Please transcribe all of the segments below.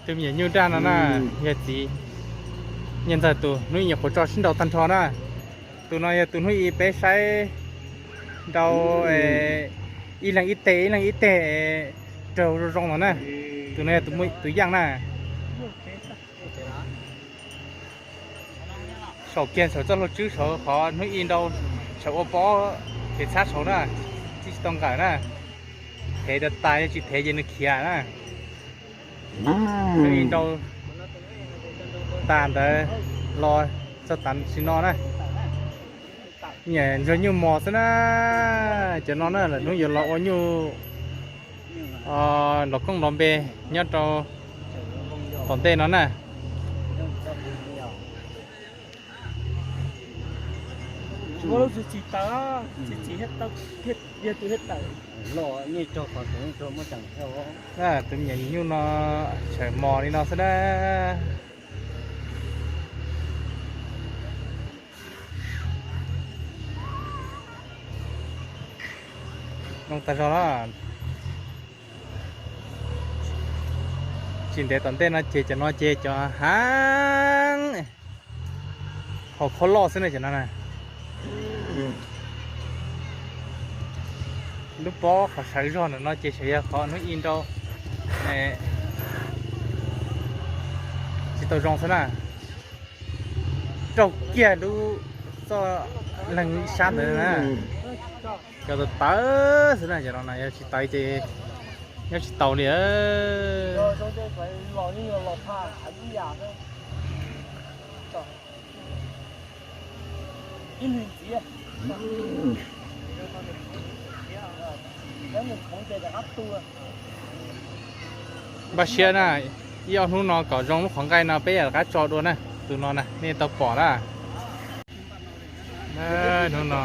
Tus me nyuam nyuj nraj no na, yog txiv niag ntxawg tus hnub ib nyuam qhuav tso sib nraus tag nrho na. Tus no yog tus hnub ib peb saib nraus ib leeg ib teg ib leeg ib teg raug zoo zoo no na. Tus no yog tus yaj na. Saum kiag saum txoj hlua tswb saud qhov hnub ib nraus, saum ua pob kev txhab saud na, tsis tau nqawm na. Thev tas tas, yog tsis thev ces nws khiav na. Hnub ib nraus tas ntawd los txog tav sim no na. Niam ntsuag nyuj mos xwb na. Cov no na lawm hnub yuav los ua nyuj nrov koob nrov npe nyob rau tom ntej no na. Tus me nyuam nyuj no tshawm mos li no xwb na. Zoo tag zog na. Tsis ntev tom ntej no ces cov no ces cov heev, haus khaub loj xwb na cov no na. Lub pob qhov sawv zog ntawm no ces xyov yog qhov hnub ib nraus tsis tau zoo xwb na. Raug kiag lub txoj leeg ib sab ntawd na. Cov tawv tawv xwb na, cov no na yog tsis tawv ces nyob tsis tau li. Npaj siab na, ib ob hnub no kom zoo lub qhov nqaij no peb yam rov qab tso dua na. Tus no na nej tau pom na. Hnub no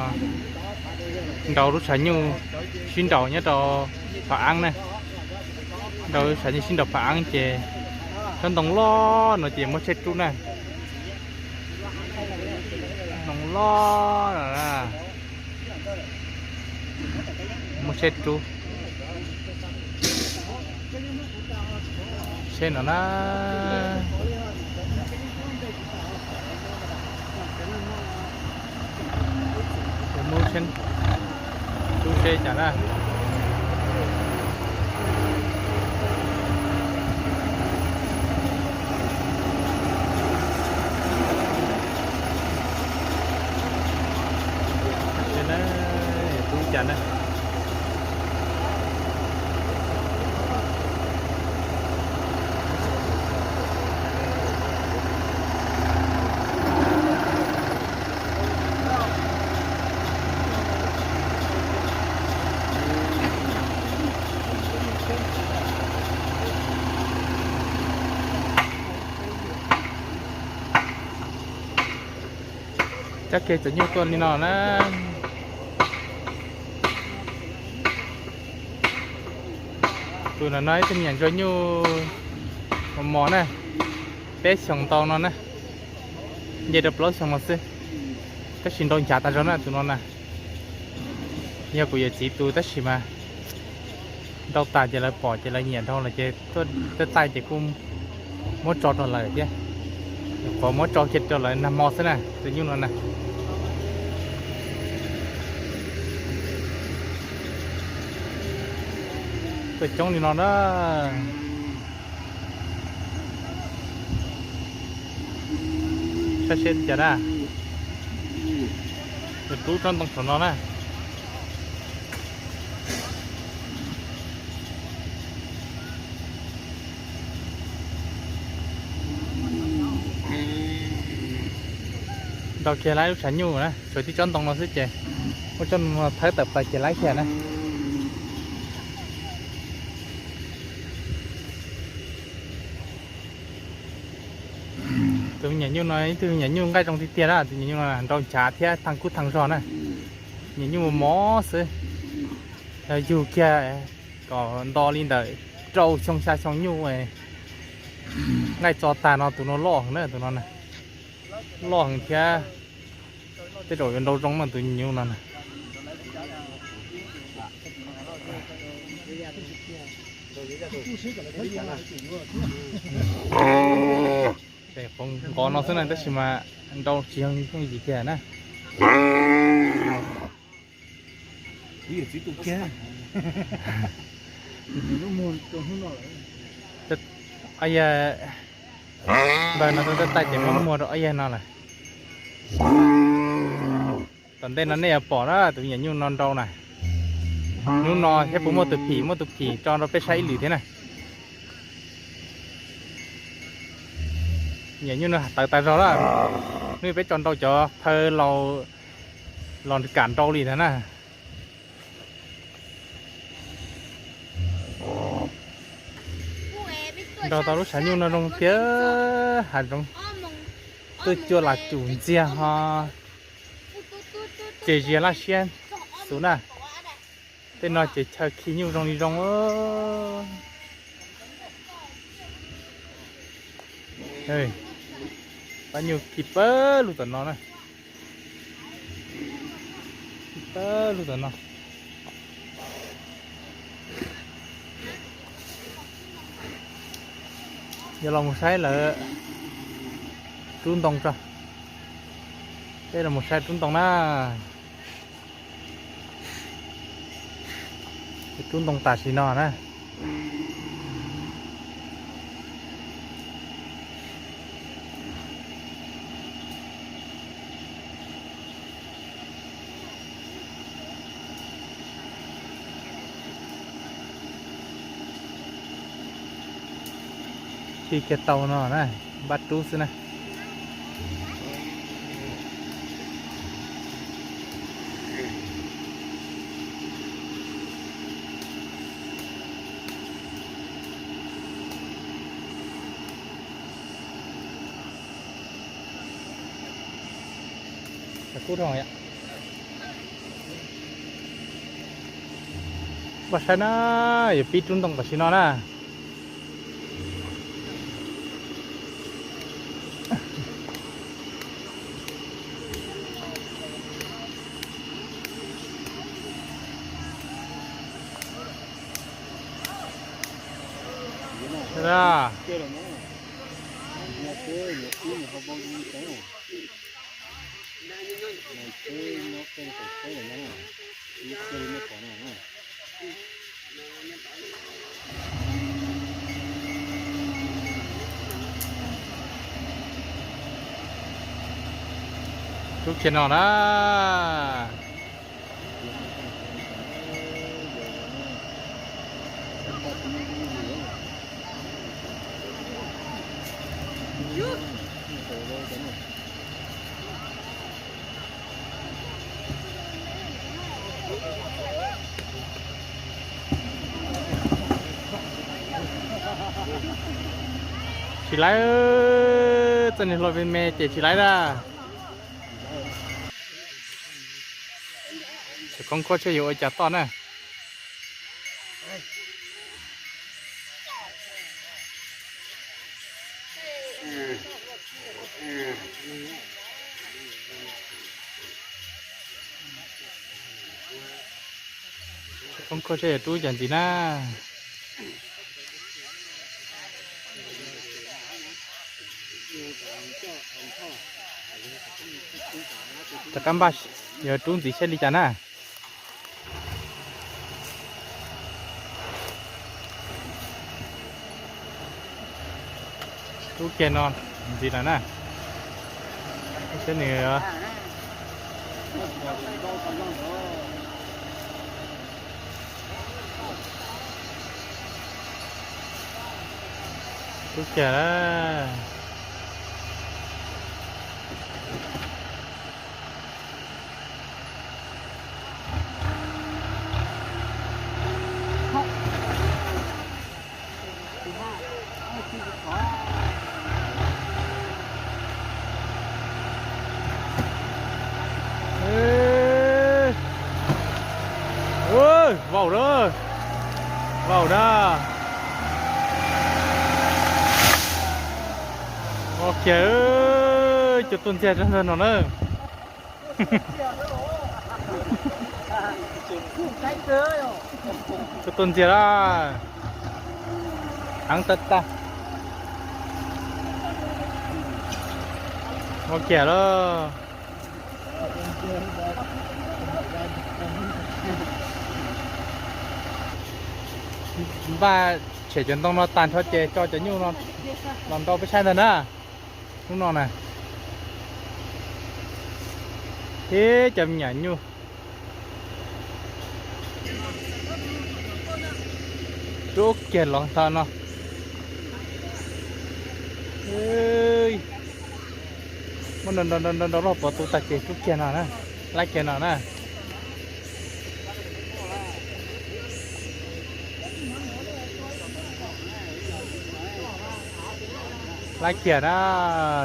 nraus lub tshav nyuj sib nraus nyob rau Phav Aab na. Nraus lub tshav nyuj sib nraus Phav Aab ces tsob ntoo loj no ces muab tshem rub na. Ntoo loj no na. Muab seb rub, seb no na. Rub seb cas na. Rub cas na. Cab kiag cov nyuj tuaj li no na. Tus no no ib tug me nyuam ntsuag nyuj mos mos na, peb xyoos ntau no na, nce rau plaub xyoos no xwb, tab sis nrau nchav tas zog na tus no na. Yog kuv yawm txiv tus tab sis mas nrau tas ces lawv pom ces lawv nyiam nrau lawm ces tuaj taij ces kuj muab tso rau lawm thiab. Nyuam qhuav muab tso kiag rau lawv nag hmo xwb na, tus nyuj no na. Tuaj coob li no na. Saib seb cas na. Rub tsob ntoo saum no na. Nrau kiag lawm lub tshav nyuj na, tshuav tib tsob ntoo no xwb ces muab tsob ntoo no thawb tawm plaws ces lawm kiag na. Tus me nyuam nyuj no ib tug me nyuam nyuj nqaij zoo tiag tiag na, tus me nyuam nyuj no nrau nchav thiab thaj kub thaj zog na. Me nyuam nyuj mos mos xwb, yog yug kiag kom nto li ntawm rau xyoo xya xyoo nyuj, nqaij txo tag no tus no loj heev na, tus no na, loj heev thiab tej zaum yuav nrau zoo no tus me nyuam nyuj no na. Qhov nqov no xwb na tab sis mas nrau tsis yog yim kiag na. Ob yag, ntawm no tab tais ces muab muag rau ob yag no lawm. Tom ntej no nej yuav pom na tus me nyuam nyuj no nrau na. Hnub no thiab puas muaj tus phim, muaj tus phim tso rau peb saib ib lwm thiab na. Nyuam nyuj no tawv tas zog lawm. Hnub peb tso nrau cov phaw laus los kam nrau li ntag na. Nrau tau lub sav nyuj no zoo tiag, hav zoov twb cua las cum ntxiag ho. Ces zias laj siab xus na. Tej no ces chaw khi nyuj zoo li zoo. Pab nyuj khi pawg lug tom no na. Khi pawg lug tom no. Yog los mus saib lawv rub ntoo tso. Peb los mus saib rub ntoo na. Rub ntoo tam sim no na. Khi kiag tau no na, npaj rub xwb na. Npaj saib na, yuav pib rub ntoo tam sim no na. Rub kiag no na. Tsis laib, txoj niag hlau me me ces tsis laib na. Tsam koob khuab seb yuav ua cas toj na. Koob khuab seb yuav rub cas ntxiv na. Rov qab npaj yuav rub ntxiv saib li cas na. Rub kiag no ntxiv lawm na. Saib nws. Rub kiag na. Vau na, vau na. Ok, cua tuaj ntxiag rau ntawm no na. Cua tuaj ntxiag lawm. Av tag tag. Ua kiag lawm. Npaj tshem cov ntoo no tag nrho ces tso cov nyuj no los nrau peb saib ntag na. Hnub no na, tib cov me nyuam nyuj rub kiag los ntawm no. Muab nrau nrau nrau nrau loj pov tu tag ces rub kiag no na, laib kiag no na. Laib kiag na,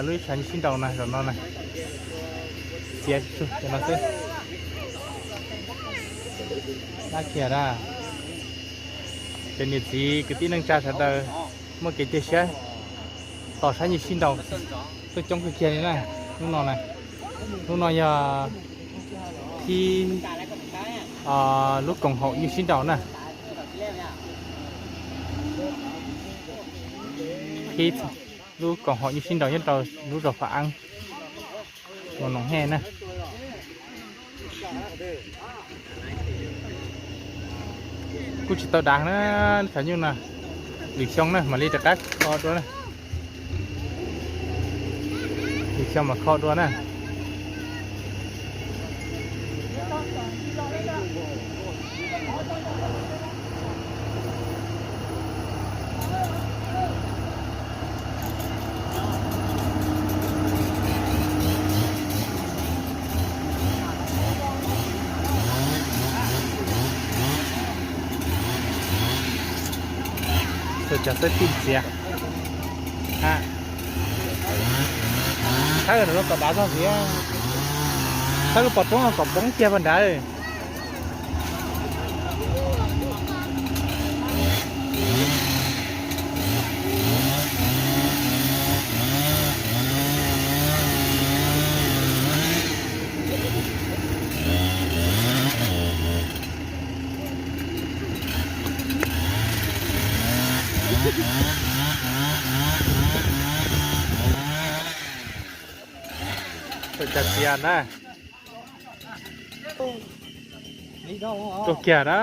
lub tshav nyuj sib nraus na, zaum no na, txiav tsug cov no xwb. Laib kiag na, cov niam txiv kwv tij neej tsa sawv daws muaj kev cia siab tos saib nyuj sib nraus tuaj coob kawg kiag li na. Hnub no na, hnub no yog thib, lub koom haum nyuj sib nraus na. Thib lub koom haum nyuj sib nraus nyob rau lub zos Pha Eeb, Muas Noom Hej na. Kuj tsis tau dav na, lub tshav nyuj no. Lwm xyoo na mam li rov qab kho dua na. Lwm xyoo mam kho dua na. Txawm cov xwb tij ntxiav. Thawb lub kom dav txog ntxiv, thawb lub pov roob kom poob kiag pag nrad. Txawm cov txias na. Tuaj kiag na,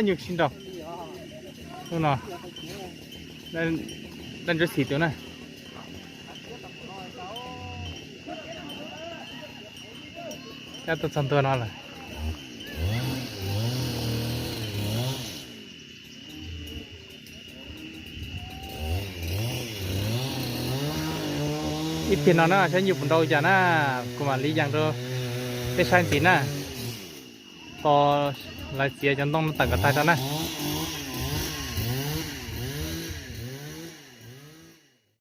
nyuj sib nraus. Hnub no dab ntsuab xis tus na. Cab tuaj txog ntua no lawm. Ib pliag no na saib nyuj puas nrau cas na, kuv mam li yees rau peb saib ntxiv na. Tos lawv txiav cov ntoo no tawm kom tag tso na.